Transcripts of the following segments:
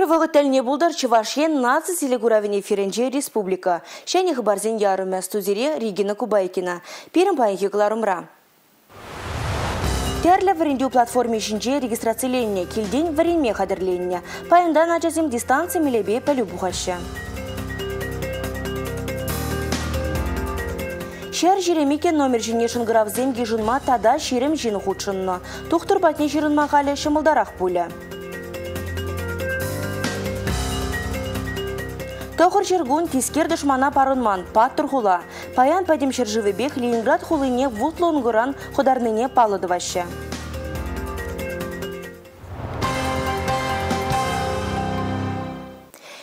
Вӑхӑт тӗлне пултӑр Чӑваш Ен наци телекуравӗн эфирӗнче республика. Ҫӗнӗ хыпарсен ярӑмӗ студире Регина Кубайкина. Пирӗн паянхи кӑларӑмра. Тӗрлӗ вӗрентӳ платформи ҫинче регистрациленнӗ, килтен вӗренме хатӗрленнӗ. Паянтан ачасем дистанци мелӗпе пӗлӳ пухаҫҫӗ. 122 номер ҫине шӑнкӑравсем йышӑнма тата 20 ҫын хутшӑннӑ. Тухтӑр патне ҫырӑнма халӗ ҫӑмӑлтарах пулӗ. 900 кун тискер тӑшмана парӑнман паттӑр хула. Паян пӗтӗм ҫӗршывӗпех Ленинград хулине вутлӑ ункӑран хӑтарнине паллӑ тӑваҫҫӗ.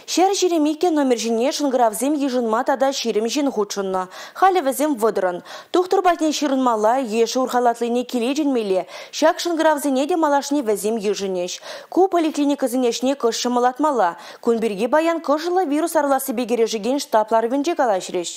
122 номер ҫине шӑнкӑравсем йышӑнма тата 20 ҫын хутшӑннӑ. Халӗ вӗсем 30-ӑн. Тухтӑр патне ҫырӑнмалла е шур халатлине киле чӗнмелле. Ҫак шӑнкӑравсене те малашне вӗсем йышӑнӗҫ. Ку поликлиникӑсен ӗҫне кӑшт ҫӑмӑллатмалла. Кун пирки паян кӑшӑллӑ вирус сарӑлассипе кӗрешекен штаб ларӑвӗнче калаҫрӗҫ.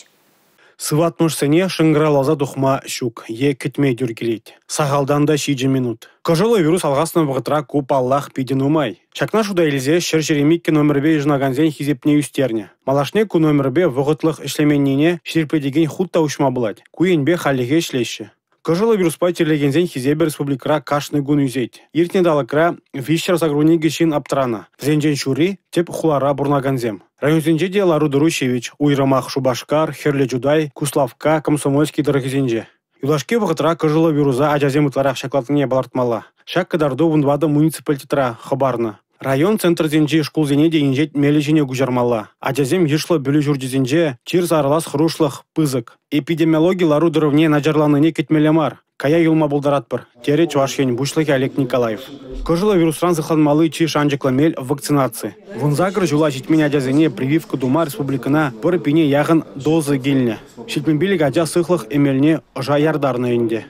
Сыватмӑшсене шӑнкӑравласа тухма ҫук е кӗтме тӳр килет. Сахалтан та 7 минут. Кӑшӑллӑ вирус алхаснӑ вӑхӑтра ку, паллах, питӗ нумай. Ҫакна шута илсе 122 номерпе йышӑнакансен хисепне ӳстернӗ. Малашне ку номерпе вӑхӑтлӑх ӗҫлеменнине ҫирӗплетекен хут та уҫма пулать. Ку енпе хальлӗхе ӗҫлеҫҫӗ. Кӑшӑллӑ вируспа чирлекенсен хисепӗ республикӑра кашни кун ӳсет. Иртнӗ талӑкра 382 ҫын аптранӑ. Вӗсенчен ҫурри – тӗп хулара пурӑнакансем. Районсенче те лару-тӑру ҫивӗч. Уйрӑмах Шупашкар, Хӗрлӗ Чутай, Куславкка, Комсомольски тӑрӑхӗсенче. Юлашки вӑхӑтра кӑшӑллӑ вируса ачасем ытларах ҫаклатнине палӑртмалла. Ҫак кӑтарту 14 муниципалитетра хӑпарнӑ. Район центрӗсенчи шкулсене те инҫет мелӗ ҫине куҫармалла. Ачасем йышлӑ пӗлӳ ҫурчӗсенче чир сарӑлас хӑрушлӑх пысӑк. Эпидемиологи лару-тӑрӑвне начарланнине кӗтмелле мар, кая юлма пултаратпӑр, терӗ Чӑваш Ен Пуҫлӑхӗ Олег Николаев. Кӑшӑллӑ вирусран сыхланмалли чи шанчӑклӑ мел – вакцинаци. 18 ҫула ҫитмен ачасене прививка тума республикӑна 1 000 яхӑн доза килнӗ. 75 ача сыхлӑх эмелне ӑша яртарнӑ ӗнтӗ.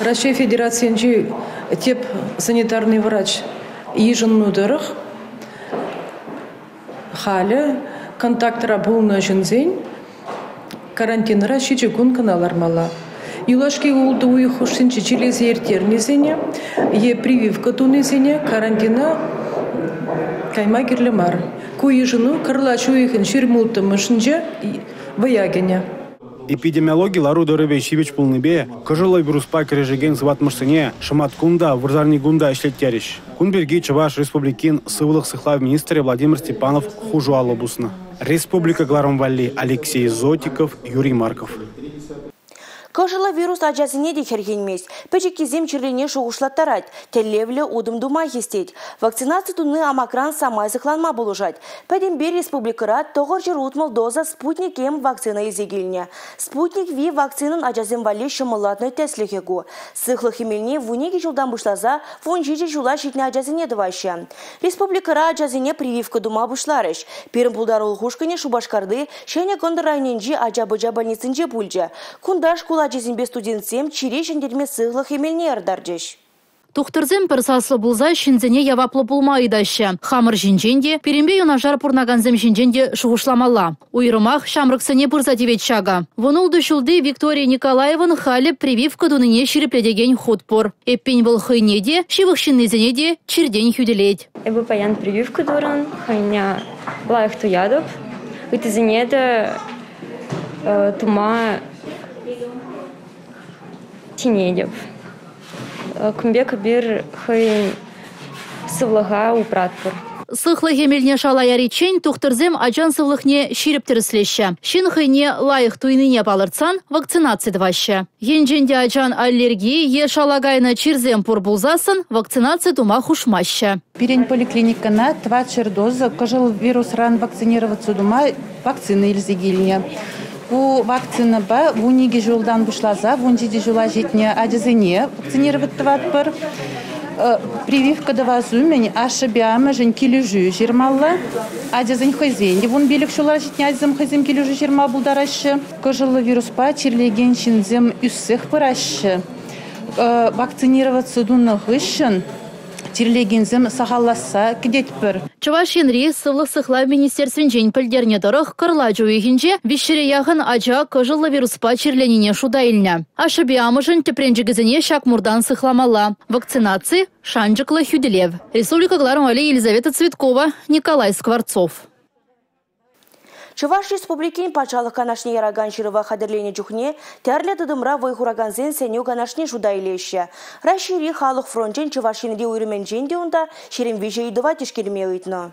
Раҫҫей Федерацийӗнчи тӗп санитарный врач йышӑннӑ тӑрӑх халӗ контактра пулнӑ ҫынсен карантинра 7 кун кӑна лармалла. Юлашки 6 уйӑх хушшинче чирлесе ирттернисене е прививка тунисене карантина кайма кирлӗ мар. Ку йышӑну кӑрлач уйӑхӗн 26-мӗшӗнче вӑя кӗнӗ. Эпидемиологи лару-тӑрӑвӗ ҫивӗч пулнипе кӑшӑллӑ вируспа кӗрешекен сыватмӑшсене шӑмат кун та, вырсарни кун та ӗҫлеттерӗҫ. Кун пирки Чӑваш Республикин сывлӑх сыхлав министрӗ Владимир Степанов хушу алӑ пуснӑ. Республика кӑларӑм валли Алексей Зотиков, Юрий Марков. Кӑшӑллӑ вирус ачасене те хӗрхенмест. Пӗчӗккисем чирлине шухӑшлаттарать. Тӗллевлӗ утӑм тума хистет. Вакцинаци туни амакран самай сыхланма пулӑшать. Пӗтӗмпе республикӑра 960 доза «Спутник М» вакцина илсе килнӗ. «Спутник Ви» вакцинӑн ачасем валли ҫӑмӑллатнӑ тӗслӗхӗ ку. Сыхлӑх эмелне 12 ҫултан пуҫласа 17 ҫула ҫитнӗ ачасене тӑваҫҫӗ. Республикӑра ачасене прививка тума пуҫларӗҫ. Пирӗн пултарулӑх ушкӑнӗ Шупашкарти Ҫӗнӗ Кӑнтӑр районӗнчи ача-пӑча больницинче пулчӗ. Кунта шкул ачисемпе студентсем чире ҫӗнтерме сыхлӑх эмелне яртарчӗҫ. Тухтӑрсем пӗр саслӑ пулса ҫынсене яваплӑ пулма ыйтаҫҫӗ. Хамӑр ҫинчен те, пирӗнпе юнашар пурӑнакансем ҫинчен те шухӑшламалла. Уйрӑмах ҫамрӑксене пырса тивет ҫакӑ. 16 ҫулти Виктория Николаеван халӗ прививка тунине ҫирӗплетекен хут пур. Эппин вӑл хӑйне те, ҫывӑх ҫыннисене те чиртен хӳтӗлет. Эпӗ паян прививка турӑм, хӑйне лайӑх туятӑп. Ыттисене те тума чӗнетӗп. Кун пек эпир хӑйӗн сывлӑха упратпӑр. Сыхлӑх эмелне шала яриччен тухтӑрсем ачан сывлӑхне ҫирӗп тӗрӗслеҫҫӗ. Ҫын хӑйне лайӑх туйнине палӑртсан вакцинаци тӑваҫҫӗ. Енчен те ачан аллергии е шала кайнӑ чирсем пур пулсассӑн вакцинаци тума хушмаҫҫӗ. Пирӗн поликлиникӑна 400 доза кӑшӑл вирусран вакцинироваться тума вакцина илсе килнӗ. Ку вакцинӑпа 12 ҫултан пуҫласа 17 ҫула ҫитнӗ ачасене вакцинировать тӑватпӑр. Прививка тӑвас умӗн ашшӗпе амӑшӗн килӗшӳ ҫырмалла. Ачасен хӑйсен те 15 ҫула ҫитнӗ ачасем хӑйсем килӗшӳ ҫырма пултараҫҫӗ. Кӑшӑллӑ вируспа чирлекен ҫынсем ӳссех пыраҫҫӗ. Вакцинироваться тунӑ хыҫҫӑн Чирлекенсем сахалласса кӗтетпӗр. Чӑваш Енри сывлӑх сыхлав министерствинчен пӗлтернӗ тӑрӑх, кӑрлач уйӑхӗнче 300 яхӑн ача кӑшӑллӑ вируспа чирленине шута илнӗ. Ашшӗпе амӑшӗн тӗпренчӗкӗсене ҫак муртан сыхламалла. Вакцинаци – шанчӑклӑ хӳтӗлев. Республика кӑларӑм валли Елизавета Цветкова, Николай Скворцов. Чӑваш Республикин Патшалӑх Канашне яракан ҫырӑва хатӗрленӗ чухне тӗрлӗ тытӑмра вӑй хуракансен сӗнӳ канашне шута илеҫҫӗ. Раҫҫейри халӑх фрончӗн Чӑваш Енри уйрӑмӗнчен те унта 23 ыйтӑва тишкерме ыйтнӑ.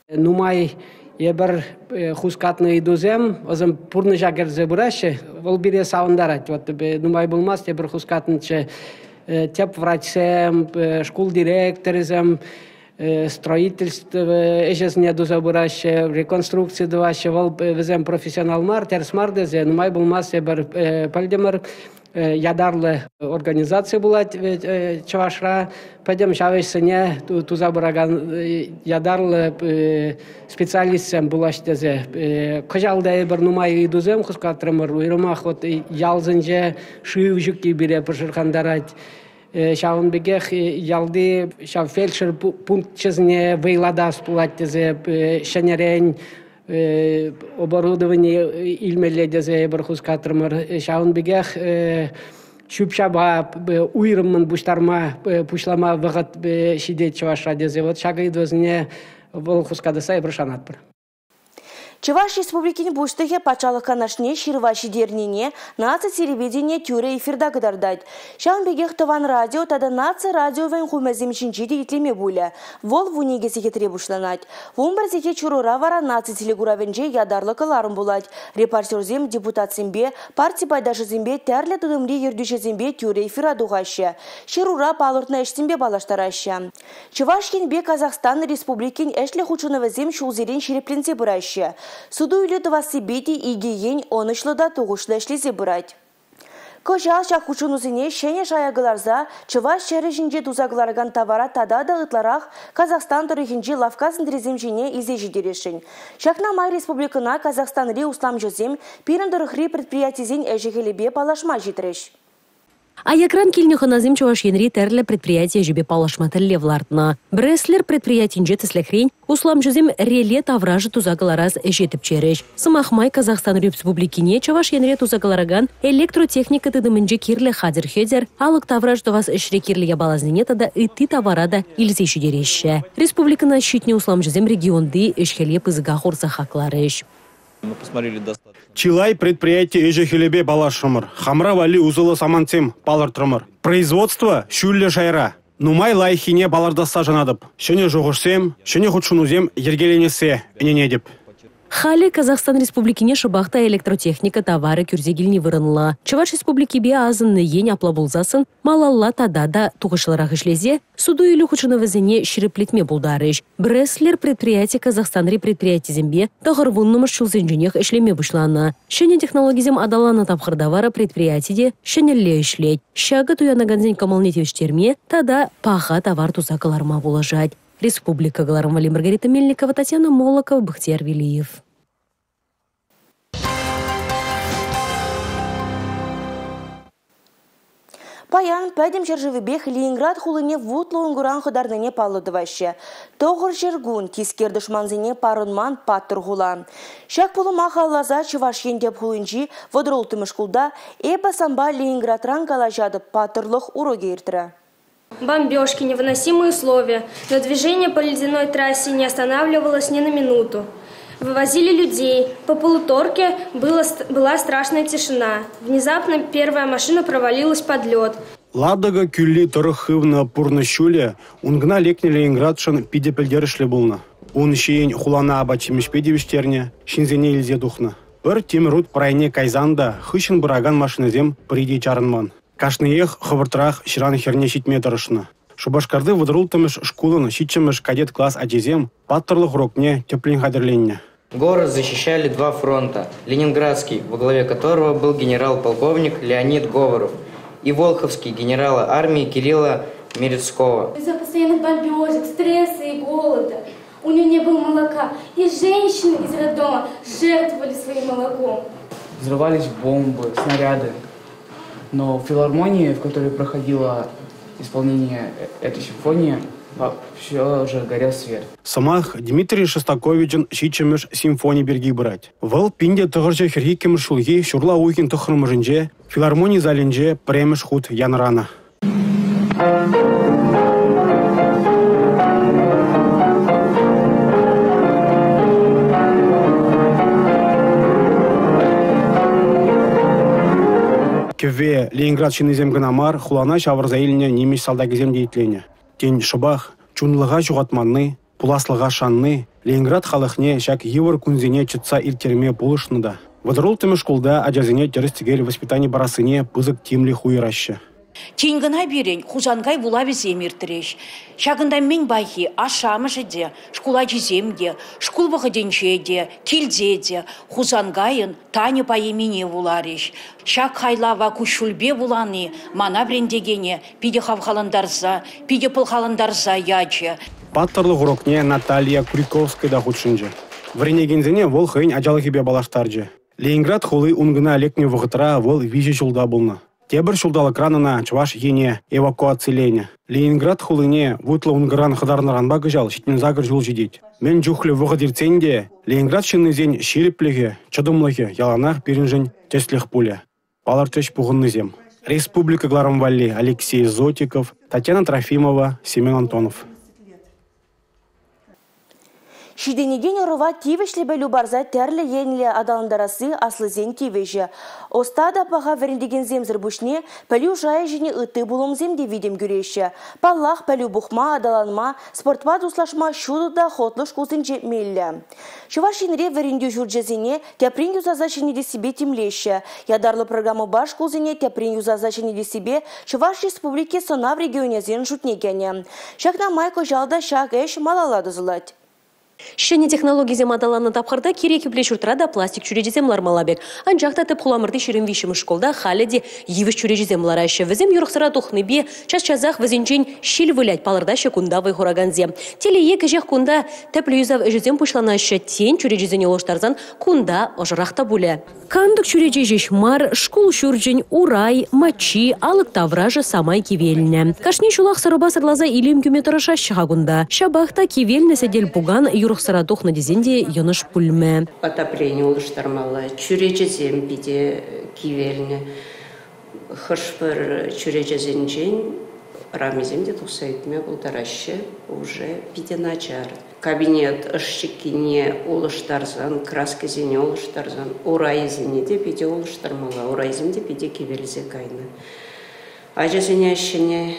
Нумай эпир хускатнӑ ыйтусем вӗсем пурнӑҫа кӗрсе пыраҫҫӗ. Вӑл пире савӑнтарать. Вот нумай пулмасть эпир хускатнӑччӗ тӗп врачсем, шкул директорӗсем, строительство ӗҫӗсене туса пыраҫҫӗ, реконструкци тӑваҫҫӗ. Вӑл вӗсем профессионал мар, тӗрӗс мар тесе нумай пулмасть эпир пӗлтӗмӗр. Ятарлӑ организаци пулать Чӑвашра. Пӗтӗм ҫав ӗҫсене туса пыракан ятарлӑ специалистсем пулаҫ тесе. Кӑҫал та эпир нумай ыйтусем хускатрӑмӑр. Уйрӑмах вот ялсенче шыв ҫукки пире пӑшӑрхантарать. Ҫавӑн пекех ялти ҫав фельдшер пункчӗсене вӑйлатас пулать тесе ҫӗнӗрен оборудование илмелле тесе эпир хускатрӑмӑр. Ҫавӑн пекех ҫӳп-ҫапа уйрӑммӑн пуҫтарма пуҫлама вӑхӑт ҫитет Чӑвашра тесе. Вот ҫак ыйтусене вӑл хускатасса эпир шанатпӑр. Чӑваш Республикин Пуҫлӑхӗ Патшалӑх Канашне ҫырӑва ҫитернине наци телевидени тӳрӗ эфирта кӑтартать. Ҫавӑн пекех Тӑван радио тата наци радиовӗн хумӗсем ҫинче те итлеме пулӗ. Вӑл 12 сехетре пуҫланать. 11 сехет ҫурӑра вара наци телекуравӗнче ятарлӑ кӑларӑм пулать. Репортерсем депутатсемпе, парти пайташӗсемпе, тӗрлӗ тытӑмри ертӳҫӗсемпе тӳрӗ эфира тухаҫҫӗ. Ҫырура палӑртнӑ ӗҫсемпе паллаштараҫҫӗ. Чӑваш Енпе Казахстан Республикин ӗҫлӗ хутшӑнӑвӗсем ҫулсерен ҫирӗпленсе пыраҫҫӗ. Суту-илӳ тӑвассипе те икӗ ен ӑнӑҫлӑ та тухӑҫлӑ ӗҫлесе пырать. Кӑҫал ҫак хутшӑнусене ҫӗнӗ шая кӑларса Чӑваш ҫӗрӗ ҫинче туса кӑларакан тавара тата та ытларах Казахстан тӑрӑхӗнчи лавкка сентрисем ҫине илсе ҫитересшӗн. Ҫакна май республикӑна Казахстанри усламҫӑсем пирӗн тӑрӑхри предприятисен ӗҫӗ-хӗлӗпе паллашма ҫитрӗҫ. Аякран килнӗ хӑнасем Чӑваш Енри тӗрлӗ предприяти ӗҫӗпе паллашма тӗллев лартнӑ. Бреслер предприятинче тӗслӗхрен усламҫӑсем реле таврашӗ туса кӑларас ӗҫе тӗпчерӗҫ. Сӑмах май, Казахстан Республикине Чӑваш Енре туса кӑларакан электротехника тытӑмӗнче кирлӗ хатӗр-хӗтӗр, алӑк тавраш тӑвас ӗҫре кирлӗ япаласене тата ытти тавара та илсе ҫитереҫҫӗ. Республикӑна ҫитнӗ усламҫӑсем регионти ӗҫ-хӗле пысӑка хурса хакларӗҫ. Чылай предприяти ӗҫӗ-хӗлӗпе паллашрӑмӑр. Хамӑра валли усӑллӑ самантсем палӑртрӑмӑр. Производство ҫӳллӗ шайра. Нумай лайӑххине палӑртасса шанатӑп. Ҫӗнӗ шухӑшсем, ҫӗнӗ хутшӑнусем йӗркеленессе ӗненетӗп. Халӗ Казахстан Республикине шӑпах та электротехника таварӗ кӳрсе килни вырӑнлӑ. Чӑваш Республикипе асӑннӑ ен апла пулсассӑн малалла тата та тухӑҫлӑрах ӗҫлесе суту-илӳ хутшӑнӑвӗсене ҫирӗплетме пултарӗҫ. Бреслер предприяти Казахстанри предприятисемпе 90-мӗш ҫулсенченех ӗҫлеме пуҫланӑ. Ҫӗнӗ технологисем аталаннӑ тапхӑрта вара предприяти те ҫӗнӗлле ӗҫлет. Ҫакӑ туянакансен кӑмӑлне тивӗҫтерме тата паха тавар туса кӑларма пулӑшать. Республика кӑларӑм валли Маргарита Мельникова, Татьяна Молокова, Бахтияр Велиев. Паян пӗтӗм ҫӗршывӗпех Ленинград хулине вутлӑ ункӑран хӑтарнине паллӑ тӑваҫҫӗ. 900 кун тискер тӑшмансене парӑнман паттӑр хула. Ҫак пулӑма халалласа Чӑваш Ен тӗп хулинчи 36-мӗш шкулта «Эпӗ санпа Ленинградран калаҫатӑп» паттӑрлӑх урокӗ иртрӗ. Бомбежки, невыносимые условия, но движение по ледяной трассе не останавливалось ни на минуту. Вывозили людей. По полуторке была страшная тишина. Внезапно первая машина провалилась под лед. Ладога кӳлли тӑрӑх хывнӑ пурнӑҫ ҫулӗ ункӑна лекнӗ Ленинградшӑн питӗ пӗлтерӗшлӗ пулнӑ. Ун ҫийӗн хулана апат-ҫимӗҫпе тивӗҫтернӗ, ҫынсене илсе тухнӑ. Пӗр тимӗр ут пӑрайне кайсан та хыҫҫӑн пыракан машинӑсем пӗри те чарӑнман. Кашниех хӑвӑртрах ҫыран хӗрне ҫитме тӑрӑшнӑ. Шупашкарти 36-мӗш шкулӑн 7-мӗш кадет класс ачисем паттӑрлӑх урокне тӗплӗн хатӗрленнӗ. Город защищали два фронта. Ленинградский, во главе которого был генерал-полковник Леонид Говоров, и Волховский, генерала армии Кирилла Мерецкого. Из-за постоянных бомбежек, стресса и голода у нее не было молока. И женщины из роддома жертвовали своим молоком. Взрывались бомбы, снаряды. Но в филармонии, в которой проходило исполнение этой симфонии, Все уже горел свет. Сӑмах Дмитрий Шостаковичӑн 7-мӗш симфони пирки пырать. Вӑл 1942-мӗш ҫулхи ҫурла уйӑхӗн 9-мӗшӗнче филармони залӗнче пӗрремӗш хут янӑранӑ. Кӗвве Ленинград ҫыннисем кӑна мар, хулана ҫавӑрса илнӗ нимӗҫ салтакӗсем те итленӗ. Тен, шӑпах чунлӑха ҫухатманни, пуласлӑха шанни Ленинград халӑхне ҫак йывӑр кунсене чӑтса ирттерме пулӑшнӑ та. 36-мӗш шкулта ачасене тӗрӗс-тӗкел воспитани парассине пысӑк тимлӗх уйӑраҫҫӗ. Тин кӑна пирӗн Хусанкай вулавӗсем иртрӗҫ. Ҫакӑнта мӗн пахи ашшӗ-амӑшӗ те, шкул ачисем те, шкул вӑхӑтӗнче те, килте те Хусанкайӑн Таня поэмине вуларӗҫ. Ҫак хайлава куҫҫульпе вулани мана вӗрентекене питӗ хавхалантарса, питӗ пӑлхалантарса ячӗ. Паттӑрлӑх урокне Наталья Куриковская та хутшӑнчӗ. Вӗренекенсене вӑл хӑйӗн ачалӑхӗпе паллаштарчӗ. Ленинград хули ункӑна лекнӗ вӑхӑтра вӑл 3 ҫулта пулнӑ. Тепӗр ҫулталӑкран ӑна Чӑваш Ене эвакуациленӗ. Ленинград хулине вутлӑ ункӑран хӑтарнӑранпа кӑҫал 78 ҫул ҫитет. Мӗн чухлӗ вӑхӑт иртсен те Ленинград ҫыннисен ҫирӗплӗхӗ, чӑтӑмлӑхӗ яланах пирӗншӗн тӗслӗх пулӗ, палӑртрӗҫ пухӑннисем. Республика кӑларӑм валли Алексей Зотиков, Татьяна Трофимова, Семен Антонов. Ҫитӗнекен ӑрӑва тивӗҫлӗ пӗлӳ парса тӗрлӗ енлӗ аталантарасси аслисен тивӗҫӗ. Ӑста та паха вӗрентекенсемсӗр пуҫне пӗлӳ шайӗ ҫине ытти пулӑмсем те витӗм кӳреҫҫӗ. Паллах, пӗлӳ пухма, аталанма, спортпа туслашма ҫутӑ та хӑтлӑ шкулсенче меллӗ. Чӑваш Енре вӗрентӳ ҫурчӗсене тӗпрен юсаса ҫӗнетессипе тимлеҫҫӗ. Ятарлӑ программӑпа шкулсене тӗпрен юсаса ҫӗнетессипе Чӑваш Республики сӑнав регионӗсен шутне кӗнӗ. Ҫакна май кӑҫал та ҫак ӗҫ малалла тӑсӑлать. Ҫӗнӗ технологисем аталаннӑ тапхӑрта кирек епле ҫуртра та пластик чӳречесем лармалла пек. Анчах та тӗп хуламӑрти 23-мӗш шкулта халӗ те йывӑҫ чӳречесем лараҫҫӗ. Вӗсем юрӑхсӑра тухнипе час-часах вӗсенчен ҫил вылять, палӑртаҫҫӗ кунта вӑй хуракансем. Телее, кӗҫех кунта тӗплӗ юсав ӗҫӗсем пуҫланаҫҫӗ. Тен, чӳречесене улӑштарсан кунта ӑшӑрах та пулӗ. Кантӑк чӳрече ҫеҫ мар, шкул ҫурчӗн урай, маччи, алӑк таврашӗ самай кивелнӗ. Кашни ҫулах сӑрӑпа сӑрласа илем кӳме тӑрӑшаҫҫӗ-ха кунта. Ҫапах та кивелнӗ сӗтел-пукан юрӑхсӑра тухнӑ тесен те йӑнӑш пулмӗ. Отоплени улӑштармалла, чӳречесем питӗ кивелнӗ. Хӑш-пӗр чӳречесенчен рамисем те тухса ӳкме пултараҫҫӗ, уже питӗ начар. Кабинет ӑш-чиккине улӑштарсан, краскисене улӑштарсан, урайӗсене те питӗ улӑштармалла. Урайсем те питӗ кивелсе кайнӑ. Ачасене ҫӗнӗ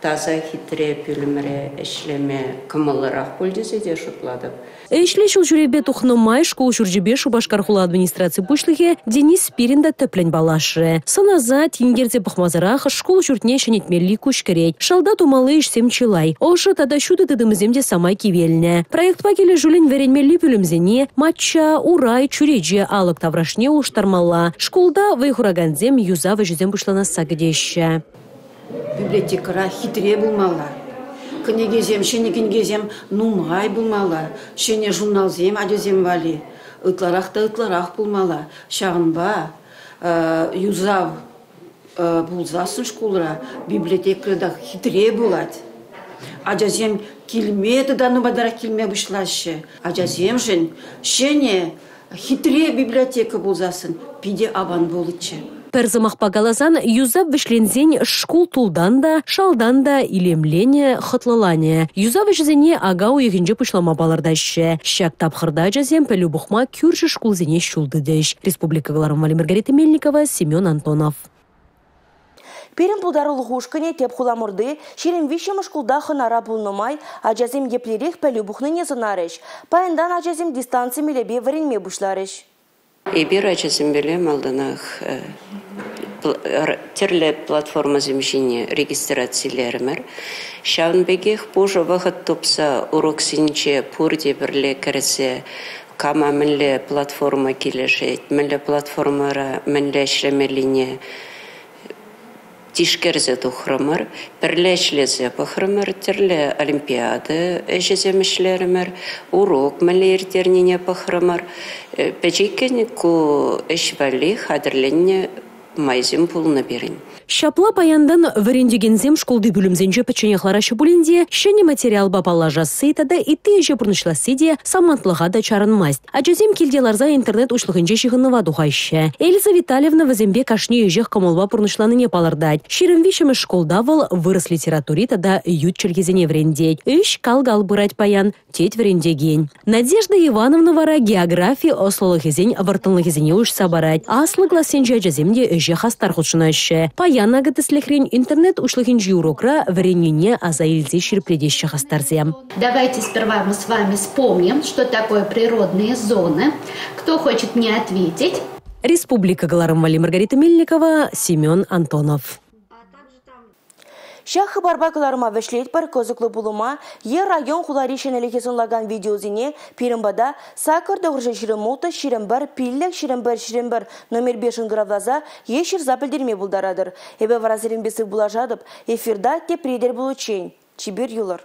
таса хитре пӳлӗмре ӗҫлеме кӑмӑллӑрах пуль тесе те шутлатӑп. Ӗҫлӗ ҫул ҫӳревпе тухнӑ май шкул ҫурчӗпе Шупашкар хула администраци пуҫлӑхӗ Денис Спирин та тӗплӗн паллашрӗ. Сӑнаса, тинкерсе пӑхмасӑрах шкул ҫуртне ҫӗнетмелли куҫ кӗрет. Шалта тумалли ӗҫсем чылай. Ӑшӑ тата ҫутӑ тытӑмӗсем те самай кивелнӗ. Проектпа килӗшӳллӗн вӗренмелли пӳлӗмсене, мачча, урай, чӳрече, алӑк таврашне улӑштармалла. Шкулта вӑй хуракансем юсав ӗҫӗсем пуҫланасса кӗтеҫҫӗ. Библиотекӑра хитре пулмалла. Кӗнекесем, ҫӗнӗ кӗнекесем нумай пулмалла. Ҫӗнӗ журналсем ачасем валли ытларах та ытларах пулмалла. Ҫавӑнпа юсав пулсассӑн шкулра библиотека та хитре пулать. Ачасем килме тата нумайтарах килме пуҫлаҫҫӗ. Ачасемшӗн ҫӗнӗ хитре библиотека пулсассӑн питӗ аван пулӗччӗ. Пӗр сӑмахпа каласан, юсав вӗҫленсен шкул тултан та, шалтан та илемленӗ, хӑтлӑланӗ. Юсав ӗҫӗсене ака уйӑхӗнче пуҫлама палӑртаҫҫӗ. Ҫак тапхӑрта ачасем пӗлӳ пухма кӳршӗ шкулсене ҫул тытӗҫ. Республика кӑларӑм валли Маргарита Мельникова, Семен Антонов. Пирӗн пултарулӑх ушкӑнӗ тӗп хуламӑрти 23-мӗш шкулта хӑнара пулнӑ май ачасем еплерех пӗлӳ пухнине сӑнарӗҫ. Паянтан ачасем дистанци мелӗпе вӗренме пуҫларӗҫ. Эпир ачасемпеле малтанах тӗрлӗ платформӑсем ҫине регистрацилерӗмӗр. Ҫавӑн пекех пушӑ вӑхӑт тупса уроксенче пурте пӗрле кӗрсе кама мӗнле платформа килӗшет, мӗнле платформӑра мӗнле ӗҫлемеллине тишкерсе тухрӑмӑр, пӗрле ӗҫлесе пӑхрӑмӑр, тӗрлӗ олимпиада ӗҫӗсем ӗҫлерӗмӗр, урок мӗнле ирттернине пӑхрӑмӑр. Пӗчӗккӗн ку ӗҫ валли хатӗрленнӗ. майсем пулнӑ пирӗн. Ҫапла паянтан вӗрентекенсем шкулти пӳлӗмсенче пӗчченех лараҫҫӗ пулин те, ҫӗнӗ материалпа паллашасси тата ытти ӗҫе пурнӑҫласси те самантлӑха та чарӑнмасть. Ачасем килте ларса интернет уҫлӑхӗнче ҫыхӑнӑва тухаҫҫӗ. Эльза Витальевна вӗсемпе кашни ӗҫех кӑмӑлпа пурнӑҫланине палӑртать. 23-мӗш шкулта вӑл вырӑс литератури тата ют чӗлхесене вӗрентет. Ӗҫ кал-кал пырать паян, тет вӗрентекен. Надежда Ивановна вара географи ӑслӑлӑхӗсен вӑрттӑнлӑхӗсене уҫса парать. Аслӑ классенчи ачасем те ӗҫе хастар хутшӑнаҫҫӗ. Паян акӑ тӗслӗхрен интернет уҫлӑхӗнчи урокра вӗреннине аса илсе ҫирӗплетеҫҫӗ хастарсем. Давайте сперва мы с вами вспомним, что такое природные зоны. Кто хочет мне ответить? Республика кӑларӑм валли Маргарита Мельникова, Семен Антонов. Ҫак хыпарпа кӑларӑма вӗҫлетпӗр. Кӑсӑклӑ пулӑма е район хулари ҫӗнӗлӗхе сӑнлакан видеосене пирӗн пата 8 926 21 5 21 21 номерпе шӑнкӑравласа е ҫырса пӗлтерме пултаратӑр. Эпӗ вара сирӗнпе сывпуллашатӑп. Эфирта тепре тӗл пуличчен. Чипер юлӑр.